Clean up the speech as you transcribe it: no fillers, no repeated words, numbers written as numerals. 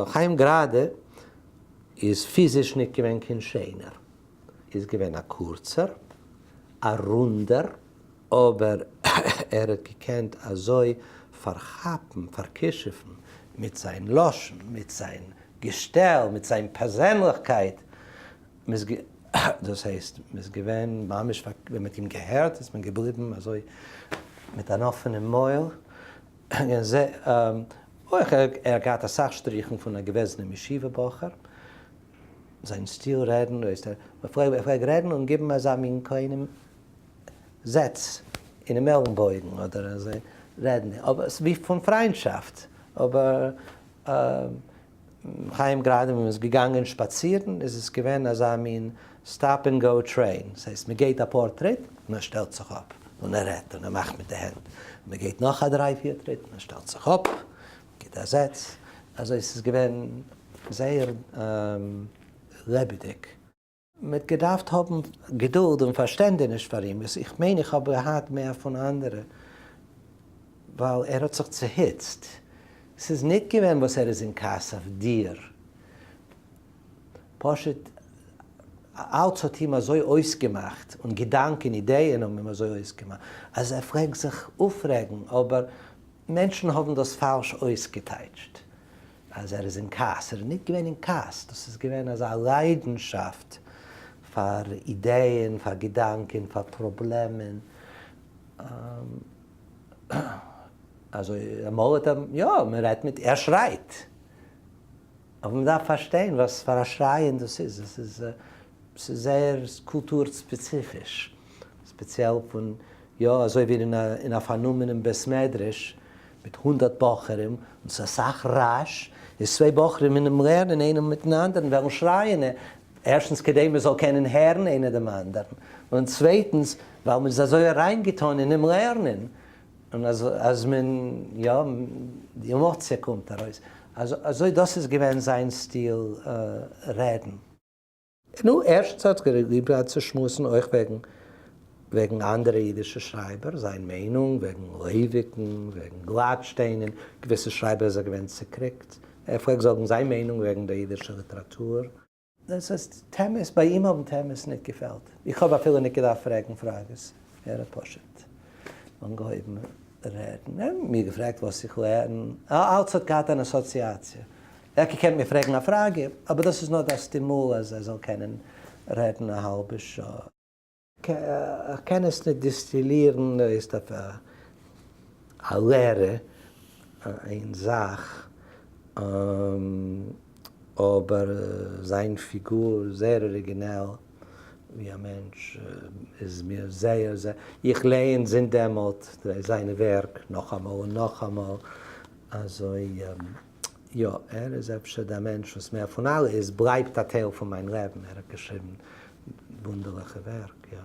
חיים גראדע איז פיזיש ניט געווען קיין שענער, איז געווען א קורצער, א רונדער, אבער ער האט געקענט אזוי פארכאפן, פארכישופן, מיט זיין לשון, מיט זיין געשטעל, מיט זיין פערזענליכקייט, מ'איז דאס הייסט, מ'איז געווען ממש ווען מ'האט אים געהערט איז מען געבליבן אזוי מיט אן אפענעם מויל, אויך ער האט געהאט אסאך שטריכן פון א געוועזענעם ישיבה בחור, זיין סטיל רעדן, ער פלעג רעדן און גיבן אזא מין קליינעם זעץ אינעם עלנבויגן אדער אזוי רעדן, אבער ווי פון פריינטשאפט, אבער חיים גראדע ווען מ'איז געגאנגען שפאצירן איז עס געווען אזא מין stop and go train, ס'הייסט מ'גייט אפאר טריט און ער שטעלט זיך אפ און ער רעדט און ער מאכט מיט די הענט, מ'גייט נאך א דריי פיר טריט און ער שטעלט זיך אפ, גיט א זעץ, אזוי ס'איז געווען זייער לעבעדיג. מ'האט געדארפט האבן געדולד און פארשטענדעניש פאר אים, וואס איך מיין איך האב געהאט מער פון אנדערע, ווייל ער האט זיך צוהיצט, ס'איז ניט געווען וואס ער איז אין כעס אויף דיר, פשוט אלץ האט אים אזוי אויסגעמאכט, און געדאנקען, אידעען האבן אים אזוי אויסגעמאכט, אז ער פלעגט זיך אויפרעגן, אבער מענטשן האבן דאס פאלש אויסגעטייטשט. אז ער איז אין כעס, ער איז ניט געווען אין כעס, דאס איז געווען אזא ליידנשאפט פאר אידעען, פאר געדאנקען, פאר פראבלעמען, אזוי אמאל האט ער, יא, מען רעדט מיט, ער שרייט, אבער מען דארף פארשטיין וואס פאר א שרייען דאס איז, עס איז ס'איז זייער קולטור ספעציפיש, ספעציעל פון, יא, אזוי ווי אין א פארנומענעם בית מדרש מיט 100 בחורים און ס'איז אסאך רעש, איז צוויי בחורים אינעם לערנען איינער מיטן אנדערן וועלן שרייען, ערשטנס כדי מען זאל קענען הערן איינער דעם אנדערן, און צווייטנס ווייל מען איז אזוי אריינגעטון אינעם לערנען, און אז אז מען, יא, די עמאציע קומט ארויס. אזוי דאס איז געווען זיין סטיל רעדן. נו, ערשטנס האט ער ליב געהאט צו שמועסן אויך וועגן וועגן אנדערע אידישע שרייבער, זיין מיינונג וועגן לייוויקן, וועגן גלאטשטיינען, געוויסע שרייבער איז ער געווען צעקריגט, ער פלעגט זאגן זיין מיינונג וועגן דער אידישער ליטעראטור. דאס הייסט, טעמעס, ביי אים האבן טעמעס ניט געפעלט. איך האב אפילו ניט געדארפט פרעגן פראגעס, ער האט פשוט אנגעהויבן רעדן. ער האט מיר געפרעגט וואס איך לערן, אלץ האט געהאט אן אסאציאציע. ער האט געקענט מיר פרעגן א פראגע, אבער דאס איז נאר די סטימול אז ער זאל קענען רעדן א האלבע שעה. איך קען עס ניט דיסטילירן איז אויף א לערע איין זאך, אבער זיין פיגור זייער אריגינעל ווי א מענטש איז מיר זייער זייער, איך לייען זינט דעמאלט זיינע ווערק נאכאמאל און נאכאמאל, אזוי יא, ער איז אפשר דער מענטש וואס מער פון אלע איז בלייבט א טייל פון מיין לעבן, ער האט געשריבן וואונדערליכע ווערק, יא.